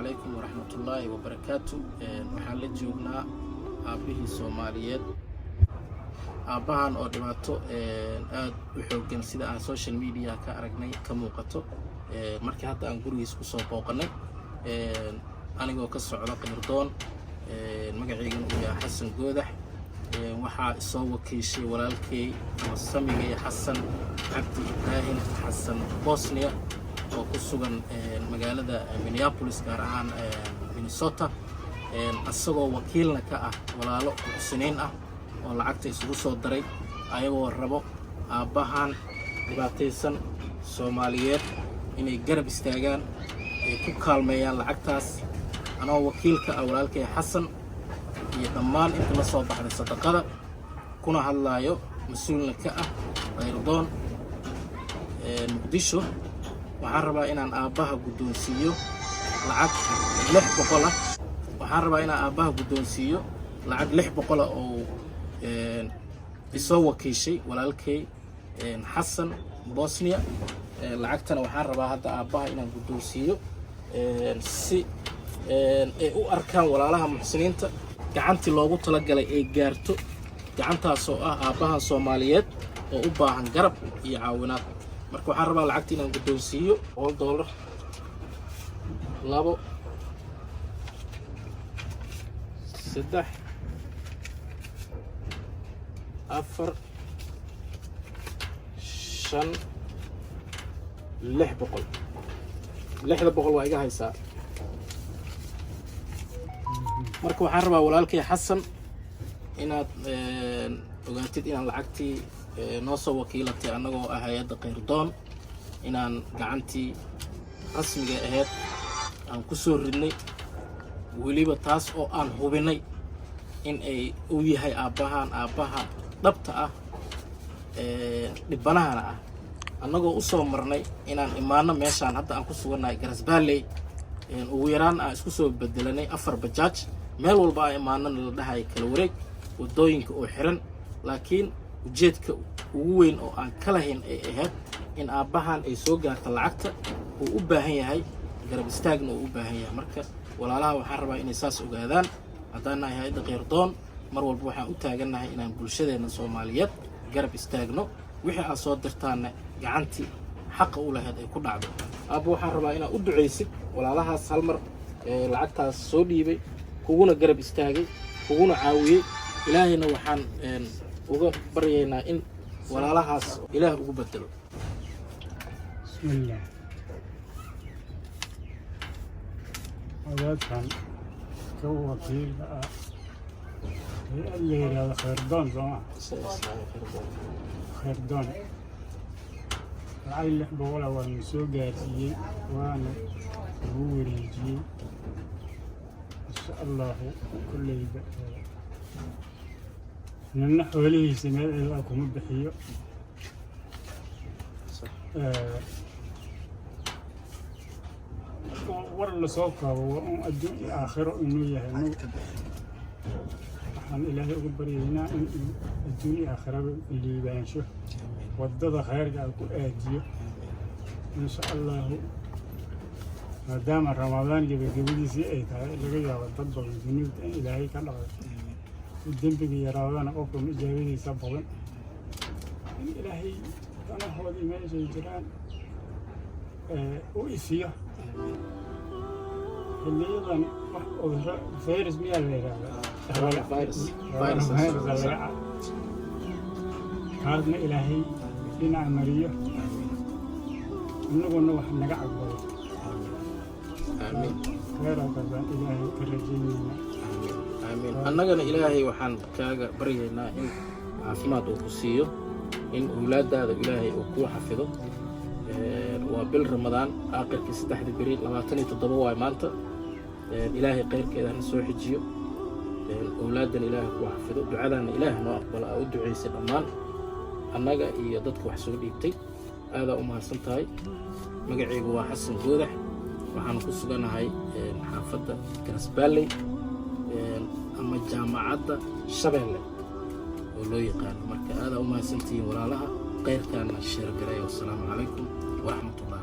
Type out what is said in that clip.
Calaykum waraxmatullaahi wabarakaatu. Waxaan la joognaa aabbihii Soomaaliyeed, aabbahan oo dhibaato aada u xooggan, sida aan social media ka aragnay, ka muuqato. Markii hadda aan gurigiis kusoo booqanay, anigoo ka socda Qayrdoon, magaceygana uu yahay Xasan Goodax, waxaa isoo wakiishay walaalkey ama samigay Xasan Cabdi Ibraahim, Xasan Bosnia, oo ku sugan magaalada Minneapolis, gaar ahaan Minnesota, isagoo wakiilna ka ah walaalo muxsiniin ah oo lacagta isugu soo daray, ayagoo rabo aabbahan dhibaataysan Soomaaliyeed inay garab istaagaan, ay ku kaalmeeyaan lacagtaas. Anoo wakiilka ah walaalkay Xasan iyo dhammaan inta la soo baxday sadaqada, kuna hadlaayo, mas-uulna ka ah Kayrdoon Muqdisho, waxaan rabaa inaan aabbaha guddoonsiiyo lacag 600 ah. Waxaan rabaa inaan aabbaha guddoonsiiyo lacag 600 ah oo isoo wakiishay walaalkay Xasan Bosnia. Lacagtana waxaan rabaa hadda aabbaha inaan guddoonsiiyo, si ay u arkaan walaalaha muxsiniinta gacantii loogu talagalay ay gaarto, gacantaasoo ah aabbahan Soomaaliyeed oo u baahan garab iyo caawinaad. Marka waxaan rabaa lacagta inaan guddoonsiiyo: $100, 2, 3, 4, 5, 600. 600 waa iga haysaa. Marka waxaan rabaa, walaalkay Xasan, inaad ogaatid inaan lacagtii noo soo wakiilatay, annagoo ah hay-adda Kayrdoon, inaan gacantii rasmiga ahayd aan ku soo ridnay, weliba taas oo aan hubinay in ay uu yahay aabbahan aabbaha dhabta ah, dhibanahana ah, annagoo usoo marnay inaan imaano meeshaan hadda aan ku sugannahay, Garasbaalley. Ugu yaraan aan isku soo bedelanay afar bajaaj. Meel walba aan imaanana la dhahay kala wareeg, waddooyinka oo xiran. Laakiin ujeedka ugu weyn oo aan ka lahayn ay ahayd in aabbahan ay soo gaarta lacagta uu u baahan yahay, garab istaagna uu u baahan yahay. Marka walaalaha waxaan rabaa inay saas ogaadaan. Haddaan nahay hay-adda Khayrdoon, mar walba waxaan u taagannahay inaan bulshadeenna Soomaaliyeed garab istaagno, wixii aad soo dirtaanna gacantii xaqa u lahayd ay ku dhacdo. Aabba, waxaan rabaa inaad u ducaysid walaalahaas hal mar lacagtaas soo dhiibay, kuguna garab istaagay, kuguna caawiyey. Ilaahayna waxaan uga baryaynaa in walaalahaas Ilaah ugu bedelo. Bismillaah. Wadaadkan ka wakiilka ah hay-ad la yidhaahdo Khayrdoon, sooma? Khayrdoon lacag 600 waana soo gaarsiiyey, waana lagu wareejiyey. Insha Allahu, kolleyba nina xoolihiisa meel cid ah kuma bixiyo. Marka war lasoo koobo, waa un adduun iyo aakhiro inuu yahay. Waxaan Ilaahay uga baryaynaa in uu adduun iyo aakhiraba liibaansho, waddada khayrka ah ku aadiyo, insha Allahu. Maadaama Ramadaan gebagabadiisii ay tahay, laga yaabo dad badan dunuubta in Ilaahay ka dhaqay, dembiga yaraadana, qofka ijaabadiisa badan, in Ilaahay danahoodii meeshay jiraan u ifiyo. Xilliyadan wax cudurro virus miyaa la yidhaahdaa? Coronavirus. Virus laga kaasna Ilaahay dhinaca mariyo, innaguna wax naga caqbalo. Aamiin. Khayraadkaasaan Ilaahay ka rajaynaynaa. Aamiin. Annagana Ilaahay waxaan kaaga baryaynaa in caafimaad uu ku siiyo, in owlaadaada Ilaahay uu kuu xafido. Waa bil Ramadaan aakhirkii, saddexdii beri, 27 waay maanta. Ilaahay khayrkeeda hana soo xijiyo. Owlaadan Ilaahay kuu xafido, ducadaana Ilaah noo aqbalo aa u ducaysay dhammaan annaga iyo dadka wax soo dhiibtay. Aadaa u mahadsan tahay. Magacaygu waa Xasan Goodax. Waxaan ku suganahay xaafadda Garasbaalley ama Jaamacadda Shabeelle oo loo yaqaano. Marka aadaa u mahadsantihiin walaalaha, khayrkaana share gareeya. Wassalaamu calaykum waraxmatullahi.